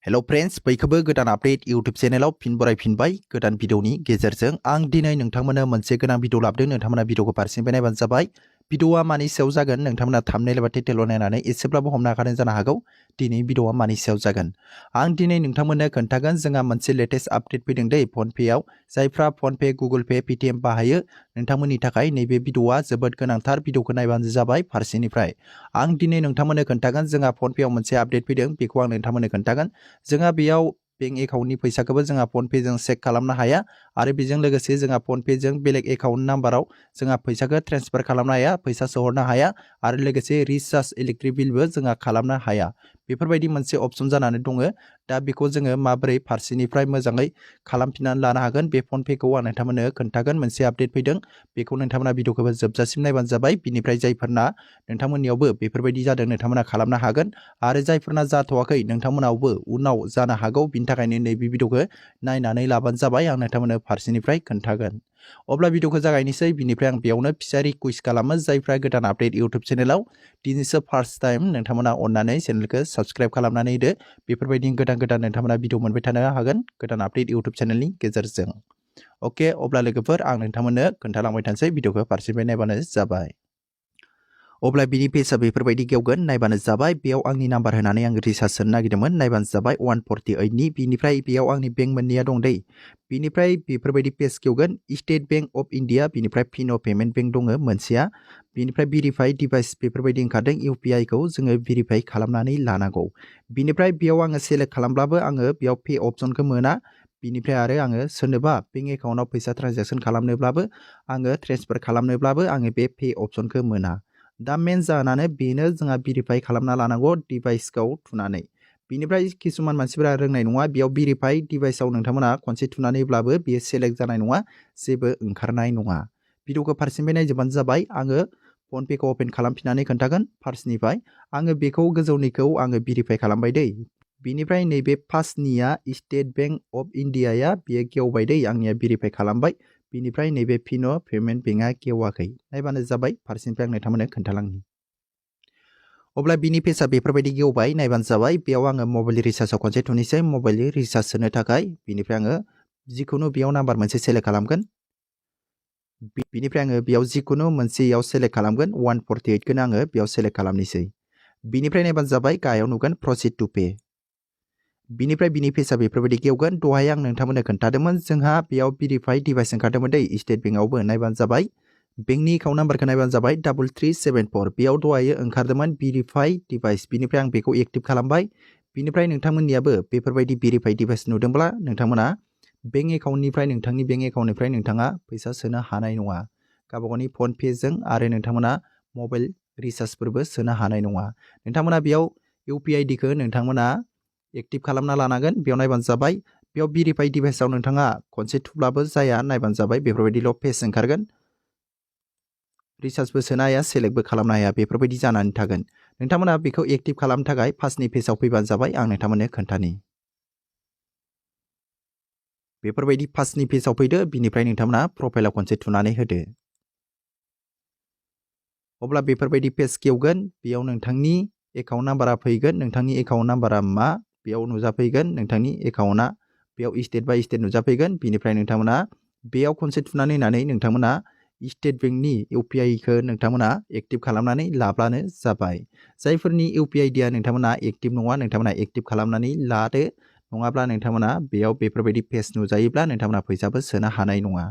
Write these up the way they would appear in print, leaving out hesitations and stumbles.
Hello friends, बयखौबो गोदान update YouTube चैनलाव फिन बरायफिनबाय गोदान भिडिअनि गेजेरजों आं दिनै नोंथांमोननो मोनसे गोनां भिडिअ लाबोदों। नोंथांमोना भिडिअखौ फारसेनिफ्राय नायबानो जाबाय। भिडिअआ मानि सायाव जागोन नोंथांमोना थाम्बनेल एबा टाइटेलाव नायनानै एसेब्लाबो हमनो हाखादों जानो हागौ दिनै भिडिअआ मानि सायाव जागोन। आं दिनै नोंथांमोननो खोन्थागोन जोंहा मोनसे लेटेस्ट आपडेट फैदों दे फनपेआव। जायफ्रा फनपे, गुगल पे, पेटीएम बाहायो नोंथांमोननि थाखाय नैबे भिडिअआ जोबोद गोनांथार। भिडिअखौ नायबानो जाबाय फारसेनिफ्राय। आं दिनै नोंथांमोननो खोन्थागोन जोंहा फनपेआव मोनसे आपडेट फैदों, बेखौ आं नोंथांमोननो खोन्थागोन। जोंहा बेयाव बेंक एकाउन्टनि फैसाखौबो जोंहा फनपेजों चेक खालामनो हाया आरो बेजों लोगोसे जोंहा फनपेजों बेलेग एकाउन्ट नाम्बाराव जोंहा फैसाखौ ट्रेन्सफार खालामनो हाया, फैसा सोहरनो हाया आरो लोगोसे रिचार्ज इलेक्ट्रिक बिलबो जोंहा खालामनो हाया। बेफोरबायदि मोनसे अपसन जानानै दङ। दा बेखौ जोङो माबोरै फारसेनिफ्राय मोजाङै खालामफिननानै लानो हागोन बे फनपेखौ आं नोंथांमोननो खोन्थागोन। मोनसे आपडेट फैदों, बेखौ नोंथांमोना भिडिअखौबो जोबजासिम नायबानो जाबाय। बिनिफ्राय जायफोरना नोंथांमोननियावबो बेफोरबायदि जादों नोंथांमोना खालामनो हागोन आरो जायफोरना जाथ'वाखै नोंथांमोनावबो उनाव जानो हागौ। बिनि थाखायनो नैबे भिडिअखौ नायनानै लाबानो जाबाय। आं नोंथांमोननो फारसेनिफ्राय खोन्थागोन। अब्ला भिडिअखौ जागायनोसै। बिनिफ्राय आं बेयावनो फिसा रिक्वेस्ट खालामो, जायफ्रा गोदान आपडेट यूट्यूब चैनलाव दिनैसो फार्स्ट टाइम नोंथांमोना अननानै चैनलखौ सब्सक्राइब खालामनानै होदो। बेफोरबायदि गोदान गोदान नोंथांमोना भिडिअ मोनबाय थानो हागोन गोदान आपडेट यूट्यूब चैनलनि गेजेरजों। अके, अब्ला लोगोफोर आं नोंथांमोननो खोन्थालांबाय थानोसै, भिडिअखौ फारसेनिफ्राय नायबानो जाबाय। अब्ला बिनि पेजआ बेफोरबायदि गेवगोन, नायबानो जाबाय। बेयाव आंनि नाम्बार होनानै आं रिचार्ज सोनो नागिरदोंमोन, नायबानो जाबाय 148नि। बिनिफ्राय बेयाव आंनि बेंक मोननैया दं दै। बिनिफ्राय बेफोरबायदि पेज गेवगोन, स्टेट बेंक अफ इन्डिया, बिनिफ्राय फिन' पेमेन्ट बेंक दङ मोनसेया। बिनिफ्राय भेरिफाइ डिभाइस बेफोरबायदि ओंखारदों। इउपिआइखौ जोङो भेरिफाइ खालामनानै लानांगौ। बिनिफ्राय बेयाव आङो सेलेक्ट खालामब्लाबो आङो बेयाव पे अपसनखौ मोना। बिनिफ्राय आरो आङो सोरनोबा बेंक एकाउन्टआव फैसा ट्रान्जेक्सन खालामनोब्लाबो आङो ट्रेन्सफार खालामनोब्लाबो आङो बे पे अपसनखौ मोना। दा मेन जाहोनानो बेनो, जोंहा भेरिफाइ खालामना लानांगौ डिभाइसखौ थुनानै। बिनिफ्राय किसुमान मानसिफोरा रोंनाय नङा, बेयाव भेरिफाइ डिभाइसआव नोंथांमोना खनसे थुनानैब्लाबो बेयो सेलेक्ट जानाय नङा, जेबो ओंखारनाय नङा। भिडिअखौ फारसेनिफ्राय नायजोबबानो जाबाय। आङो फनपेखौ अपेन खालामफिननानै खोन्थागोन फार्स्टनिफ्राय। आङो बेखौ गोजौनिखौ आङो भेरिफाइ खालामबाय दै। बिनिफ्राय नैबे फार्स्टनिया स्टेट बेंक अफ इन्डियाया बेयो गेवबाय दै, आंनिया भेरिफाइ खालामबाय। बिनिफ्राय नैबे फिन' पेमेन्ट बेंकआ गेवाखै। नायबानो जाबाय फारसेनिफ्राय आं नोंथांमोननो खोन्थालांनि। अब्ला बिनि पेजआ बेफोरबायदि गेवबाय, नायबानो जाबाय। बेयाव आङो मबाइल रिचार्जआव खनसे थुनोसै, मबाइल रिचार्ज सोनो थाखाय। बिनिफ्राय आङो जिखुनु बेयाव नाम्बार मोनसे सेलेक्ट खालामगोन। बिनिफ्राय आङो बेयाव जिखुनु मोनसेयाव सेलेक्ट खालामगोन, 148खौनो आङो बेयाव सेलेक्ट खालामनोसै। बिनिफ्राय नायबानो जाबाय, गाहायाव नुगोन प्रसिड टु पे। बिनिफ्राय बिनि पेजआ बेफोरबायदि गेवगोन। दहाय आं नोंथांमोननो खोन्थादोंमोन जोंहा बेयाव भेरिफाइ डिभाइस ओंखारदोंमोन दै स्टेट बेंकआवबो। नायबानो जाबाय, बेंकनि एकाउन्ट नाम्बारखौ नायबानो जाबाय 3374। बेयाव दहाय ओंखारदोंमोन भेरिफाइ डिभाइस। बिनिफ्राय आं बेखौ एक्टिभ खालामबाय। बिनिफ्राय नोंथांमोननियाबो बेफोरबायदि भेरिफाइ डिभाइस नुदोंब्ला नोंथांमोना बेंक एकाउन्टनिफ्राय नोंथांनि बेंक एकाउन्टनिफ्राय नोंथाङा फैसा सोनो हानाय नङा। गावबागावनि फनपेजों आरो नोंथांमोना मबाइल रिचार्जफोरबो सोनो हानाय नङा। नोंथांमोना बेयाव इउपिआइडिखौ नोंथांमोना एक्टिभ खालामना लानांगोन। बेयाव नायबानो जाबाय। बेयाव भेरिफाइ डिभाइसआव नोंथाङा खनसे थुब्लाबो जाया, नायबानो जाबाय बेफोरबायदिल' पेज ओंखारगोन। रिचार्जबो सोनो हाया, सेलेक्टबो खालामनो हाया, बेफोरबायदि जानानै थागोन। नोंथांमोना बेखौ एक्टिभ खालामनो थाखाय फार्स्टनि पेजआव फैबानो जाबाय। आं नोंथांमोननो खोन्थानि। बेफोरबायदि फार्स्टनि पेजआव फैदो। बिनिफ्राय नोंथांमोना प्रफाइलाव खनसे थुनानै होदो। अब्ला बेफोरबायदि पेज गेवगोन। बेयाव नोंथांनि एकाउन्ट नाम्बारा फैगोन। नोंथांनि एकाउन्ट नाम्बारा मा बेयाव नुजाफैगोन। नोंथांनि एकाउन्टआ बेयाव स्टेट बाय स्टेट नुजाफैगोन। बिनिफ्राय नोंथांमोना बेयाव खनसे थुनानै होनानै नोंथांमोना स्टेट बेंकनि इउपिआइखौ नोंथांमोना एक्टिभ खालामनानै लाब्लानो जाबाय। जायफोरनि इउपिआइडिया नोंथांमोना एक्टिभ नङा, नोंथांमोना एक्टिभ खालामनानै लादो। नङाब्ला नोंथांमोना बेयाव बेफोरबायदि पेज नुजायोब्ला नोंथांमोना फैसाबो सोनो हानाय नङा।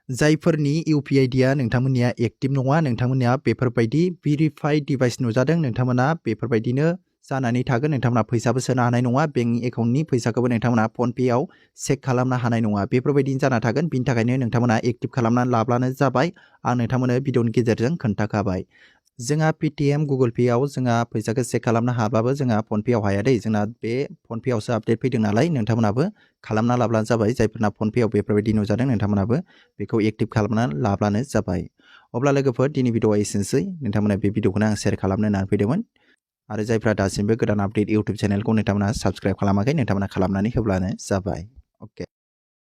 जायफोरनि इउपिआइडिया नोंथांमोननिया एक्टिभ नङा, नोंथांमोननिया बेफोरबायदि भेरिफाइड डिभाइस नुजादों, नोंथांमोना बेफोरबायदिनो जानानै थागोन। नोंथांमोना फैसाबो सोनो हानाय नङा। बेंक एकाउन्टनि फैसाखौबो नोंथांमोना फनपेआव चेक खालामनो हानाय नङा। बेफोरबायदिनो जाना थागोन। बिनि थाखायनो नोंथांमोना एक्टिभ खालामनानै लाब्लानो जाबाय। आं नोंथांमोननो भिडिअनि गेजेरजों खोन्थाखाबाय। जोंहा पेटीएम, गुगल पेआव जोंहा फैसाखौ चेक खालामनो हाब्लाबो जोंहा फनपेआव हाया दै। जोंना बे फनपेआवसो आपडेट फैदों नालाय, नोंथांमोनाबो खालामना लाब्लानो जाबाय। जायफोरना फनपेआव बेफोरबायदि नुजादों नोंथांमोनाबो बेखौ एक्टिभ खालामना लाब्लानो जाबाय। अब्ला लोगोफोर दिनै भिडिअआ एसेनोसै। नोंथांमोना बे भिडिअखौनो आं शेयार खालामनो होननानै फैदोंमोन। आरो जायफ्रा दासिमबो गोदान आपडेट यूट्यूब चैनलखौ नोंथांमोना साबस्क्राइब खालामाखै, नोंथांमोना खालामनानै होब्लानो जाबाय। अके।